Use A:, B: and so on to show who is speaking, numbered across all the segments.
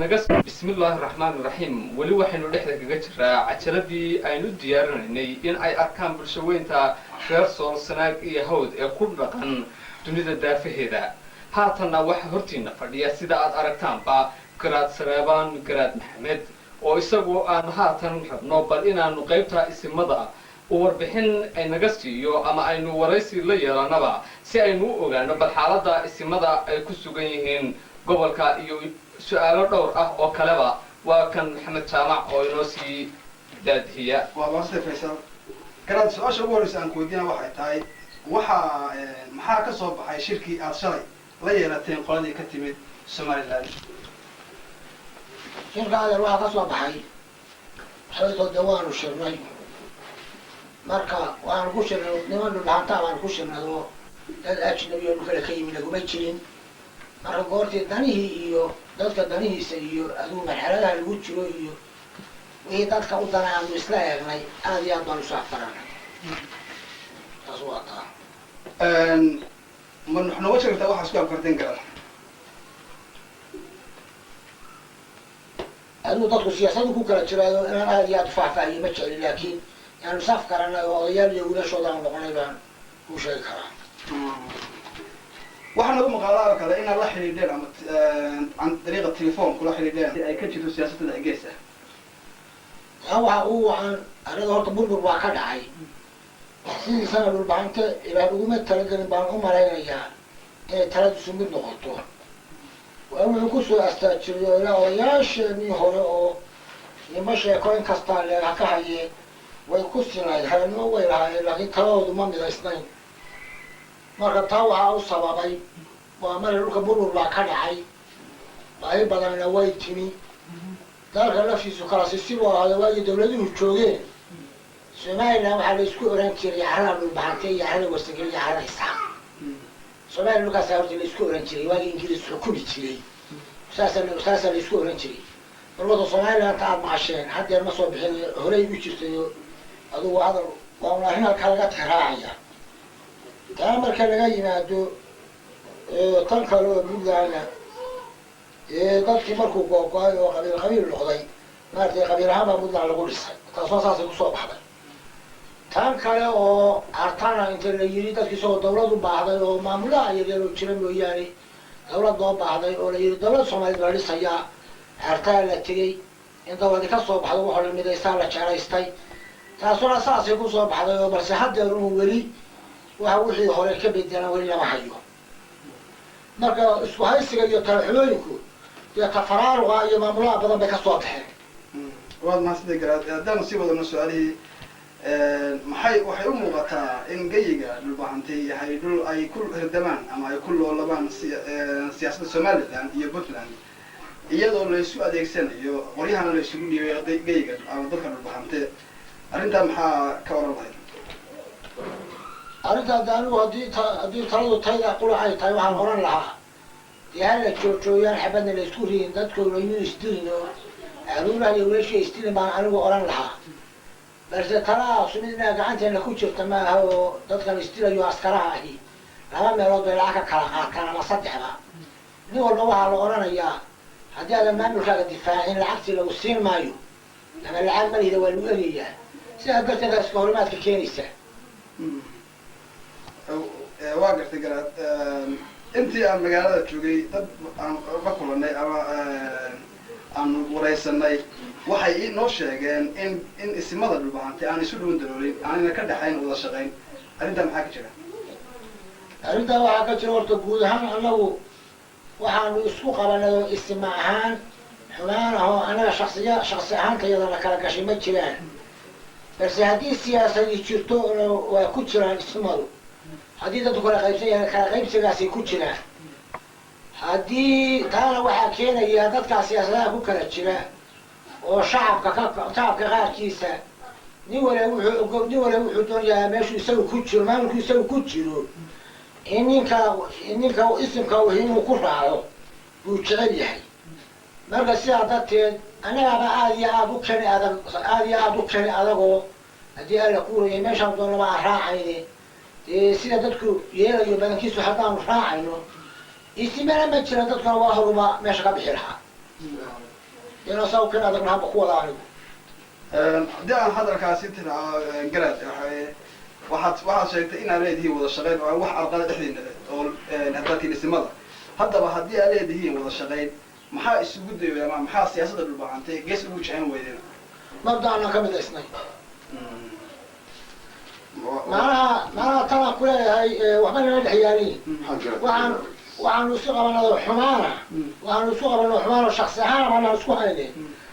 A: Naga bismillaahi raxmaani raxiim. Weli waxaynu dhexda kaga jiraa cajaladii aynu diyaarinaynay in ay arkaan bulshaweynta reer Sool, Sanaag iyo Hawd ee ku dhaqan dunida daafaheeda. Haatanna waxaa hortiina fadhiya, sida aad aragtaanba, Garaad Saleebaan Garaad Maxamed, oo isagu aan haatan rabno bal inaanu qaybta isimada uu warbixin ay naga siiyo ama aynu waraysi la yeelanaba, si aynu u ogaano bal xaaladda isimada ay ku sugan yihiin gobolka iyo su-aalo dhowr ah oo kaleba. Waa kan Maxamed Jaamac oo inoo sii daadihiya.
B: Waa maasida, Faysal. Garaad, su-aasha ugu horreysa aan ku weydiina waxay tahay, waxaa maxaa ka soo baxay shirkii aad shalay la yeelateen qoladii ka timid Somaliland?
C: Shirka, adeer, waxaa ka soo baxay shalaytoo dee waanu shirnay. Marka waxaanu ku shirnay niman Dhulbahantaa baanu ku shirnay, oo dad ajnabi oo dhulkale ka yimi naguma jirin. Marka goortii danihii iyo dadka danihiisa iyo adigu marxaladaha lagu jiro iyo wixii dadka u dana aanu isla eegnay, aada iyo aad baanu isu afgaranay. Taas waa taa.
B: Ma wax nooga sheegtaa waxaa isku afgarteen, Garaad?
C: Adigu dadku siyaasadu ku kala jiraayo inaan aada iyo aada ufaahfaahiyo ma jecli, laakiin yaanu is afgaranay oo odayaal iyo wiilashooda aanu noqonay baan kuu sheegi karaa.
B: Waxaa nagu maqaalaa oo kale inaad la xidhiidheen ama can dariiqa telefoon kula xidhiidheen ay ka jirto siyaasadda dhexgees ah.
C: Taa waxa uu wacan arada horta burbur baa ka dhacay. Sidiisana Dhulbahante Ilaah uguma talagelin baan u malaynayaa inay taladiisu mid noqoto. Waa wuxuu kusoo astaajiriyo ilaa odayaasheenii hore oo nimo sheekooyin kastaa leeg ha ka hayee way ku sinayd, haranimo way lahaayeen, laakiin taladoodu ma midaysnayn. Marka taa waxaa u sababay waa mara dhulka burbur baa ka dhacay, baahi badanna way timi. Dalka laftiisu kala sisi buu ahaado. Waagii dawladuhu joogeen Somaliland waxaa la isku oran jiray carada Dhulbahante iyo carada Warsangeli iyo carada Isaaq. Somaliya dhulkaasa horta la isku oran jiray waagii Ingiriis xukumi jiray, saasaa la isku oran jiray. Marwada Somaliland aad maqasheen haddeer ma soo bixin, horey u jirtayo. Adugu hadal waa un arrin halkaa laga tixraacaya. Taa marka laga yimaado, tan kale oo Puntlandna dadkii markuu googo-ay oo qabiil qabiil noqday, maaragtay, qabiil ahaan baa Puntland lagu dhisay, taasoo saasay kusoo baxday. Tan kale oo Artana inta la yiri dadki isagoo dawlad u baahday oo maamulaha yaryar oo jira mooyaane dawlad loo baahday, oo la yiri dawlad Soomaaliyeed la dhisayaa, Artaa la tegey in dawladi ka soo baxdo, waxoo la midaysaa la jeclaystay, taasuna saasay kusoo baxday. Oo balse haddeer un weli waxa wixii hore ka bedelan weli lama hayo. Marka isku haysiga iyo talaxumooyinku dee tafaraaruqa iyo maamulaha badan bay kasoo baxeen.
B: Waad mahadsantahay, Garaad. Haddaanu sii wadano su-aalihii, maxay waxay u muuqataa in geyiga Dhulbahantay yahay dhul ay ku hirdamaan ama ay ku loolabaan siyaasadda Somaliland iyo Puntland, iyadoo laysu adeegsanayo qoryahana la isugu dhiibay geyiga ama dadka Dhulbahante. Arrintaa maxaa ka oran lahayd?
C: Arrintaa de anigu haddii taladu tayda qulacay tahay, waxaan oran lahaa dee hala joojooyaan, xabadna la isku riyin, dadkoona yuu isdilin oo caruuraha iyo wiilasha isdilin baan anigu oran lahaa. Balse talahaasu mid inaa gacanteena ku jirta maaha, oo dadkan isdilayo askaraha ahi laba meelood bay lacag ka kala qaataan ama saddexba. Nin walba waxaa la odhanayaa, haddii aadan maamulkaaga difaacin lacagtii lagu siin maayo ama lacag malihida, waa lagu eryayaa. Sidaa darteed iska horimaadka keenaysa.
B: Waa gartay, Garaad. Intii aan magaalada joogay, dad aan la kulanay ama aan waraysanay waxay inoo sheegeen in isimada Dhulbahantay aan isu dhuwan daloolin, aanayna ka dhexayn wada shaqayn. Arrintaa maxaa ka jira?
C: Arrintaa waxaa ka jira horta guud ahaan annagu waxaanu isku qabanay oo isima ahaan xumaan ah oo annaga shaksiya shaksi ahaantayada la kala gashay ma jiraan. Balse haddii siyaasadi jirto waa ku jiraan ismadu. Haddii dadku kala qaybsan yahay, kala qaybsigaasay ku jiraan. Haddii taana waxaa keenaya dadkaa siyaasadaha ku kala jira oo shacabka ka shacabka qaarkiisa nin wala wuxuu doonayaa meeshuu isagu ku jiro, maamulku isagu ku jiro, in ninka isimka wixii inuu ku raaco buu jecel yahay. Marka sidaa darteed annagaaba aada iyo aada u keni adag, aada iyo aada u keni adagoo haddii Alla kuurayay meeshaan doonaba aan raacayne. Dee sida dadku yeelayo badankiisu haddaanu raacayno, isimana ma jira, dadkuna waa horuba meesha ka bixi lahaa. Inaan saa u ken adagna haba ku wada anigu.
B: Haddii aan hadalkaasi tiraa, Garaad, waxaad sheegtay inaad leedihiin wada shaqayn oo aan wax arqada dhexdiina oo haddaad tihiin isimada. Haddaba haddii aad leedihiin wada shaqayn, maxaa isugu dayay ama maxaa siyaasadda Dhulbahantay gees ugu jecen weydeen?
C: Mabda'ana ka midaysnay. Macnaha tanaan ku leeyahay, waxba nala dhex yaaliin. Waxaanu isu qabanado xumaana, waxaanu isu qabano xumaano shaksi ahaan baanaan isku hayne,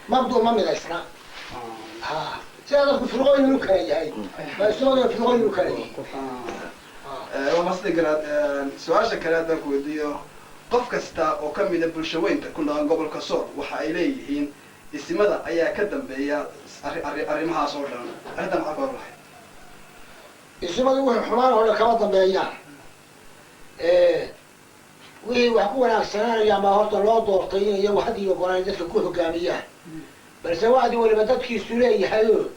C: mabdu ma midaysna. Ha, sidaa dadku firqooyin u kala yahay baa isagoo firqooyin u kala yahay.
B: Waa masdi, Garaad. Su-aasha kale haddaan ku weydiiyo, qof kasta oo ka mida bulshaweynta ku dhaqan gobolka Sool waxa ay leeyihiin isimada ayaa ka dambeeya arrimahaas oo dhan. Arrintan maxaa ka hor lahayd?
C: Isimadu wuxuu xumaan oo dhan kama dambeeyaan. Wixii wax ku wanaagsanaanayaan baa horta loo doortay in iyagu had iyo goor ay dadka ku hogaamiyaan, balse wacdi waliba dadkiisu leeyahayo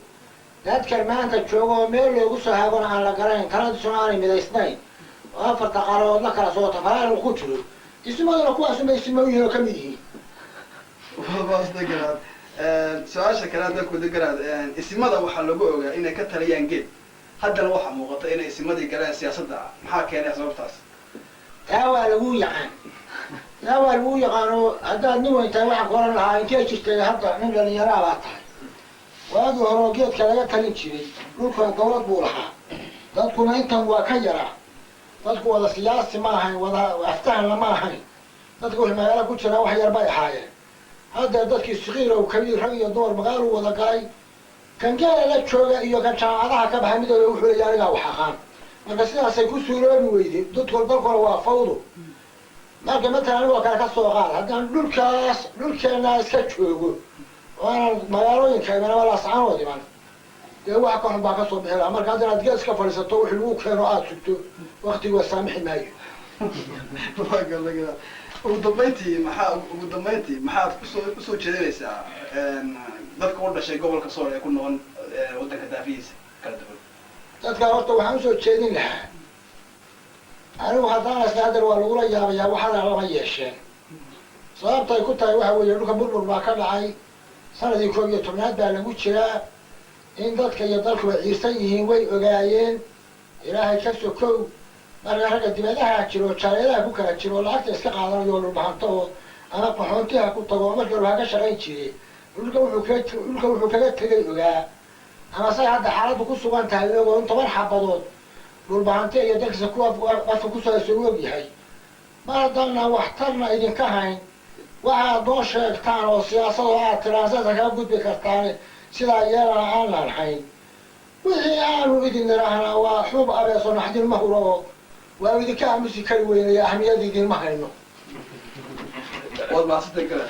C: dadkan maanta jooga oo meel loogu soo haagona aan la garanayn, taladiisuna aanay midaysnayn oo afarta qaaradood la kala soo tafaraaruq ku jiro, isimaduna kuwaasunbay isima u yihiin oo kamid yihiin.
B: Masdi, Garaad. Su-aasha kale haddaan ku weydiiyo, Garaad, isimada waxaa lagu ogaa inay ka taliyaan geed. Haddana waxaa muuqata inay isimadii galeen siyaasadda. Maxaa keenay sababtaas?
C: Taa waa lagu yaqaan, taa waa lagu yaqaano. Haddaad nin weyn tahay, waxaan ku oran lahaa intee jirtay? Hadda nin dhalinyaraa baa tahay. Waagii hore oo geedka laga talin jiray, dhulkuna dawlad buu lahaa, dadkuna intan waa ka yaraa. Dadku wada siyaasi ma ahayn, wada aftahanna ma ahayn. Dadka wixii magaalo ku jiraa wax yar bay ahaayeen. Hadda dadkii sakiir ow kabiir, rag iyo dumar, magaaluu wada galay. Kan geela la jooga iyo kan jaamacadaha ka baxay midooda wuxuu leeyahay anigaa wax aqaan. Marka sidaasay ku suuroobi weyday. Dadku dalkuna waa fawdo. Marka matalan anigoo kale ka soo qaad, haddaan dhulkaas dhulkeenaa iska joogo oo aanan magaalooyinka iman ama Laascaanood iman, dee wax ka xun baa kasoo bixi lahaa. Marka hadda inaad gees ka fadhiisato, wixii lagu keeno aada sugto, waktigu waa saamixi maayo.
B: Ugu dambeyntii maxaad kusoo jeedinaysaa dadka u dhashay gobolka Sool ee ku noqon waddanka daafihiisa kala duwan?
C: Dadka horta waxaan usoo jeedin lahaa anigu, haddaan isla hadeer waa lagula yaabayaa, waxaana lama yeesheen. Sababta ay ku tahay waxa weeye, dhulka burbur baa ka dhacay, sanadii 11aad baa lagu jiraa. In dadka iyo dalkuba ciirsan yihiin way ogaayeen, Ilaahay ka sokow. Marka ragga dibadaha jiro, jaaliyadaha ku kala jiro oo lacagta iska qaadanayo oo dhulbahanto oo ama qaxoontiha ku tago oo markii hore waa ka shaqayn jiray, dhulka wuxuu kaga tegay ogaa, ama say hadda xaaladdu ku sugan tahay iyagoo in 10 xabadood dhulbahante iyo dalkiisa ku afka kusoo hayso u ogyahay. Mar haddaana waxtarna idinka hayn, waxaad noo sheegtaan oo siyaasadoo aad tiraan saasa kaga gudbi kartaan, sidaa yeelana aanan hayn, wixii aanu idin nidhaahnaa waa xub abeeso naxdin ma huro oo waanu idinka aamusi kari weynaya, ahmiyad idinma hayno.
B: Waad mahadsantay, Garaad.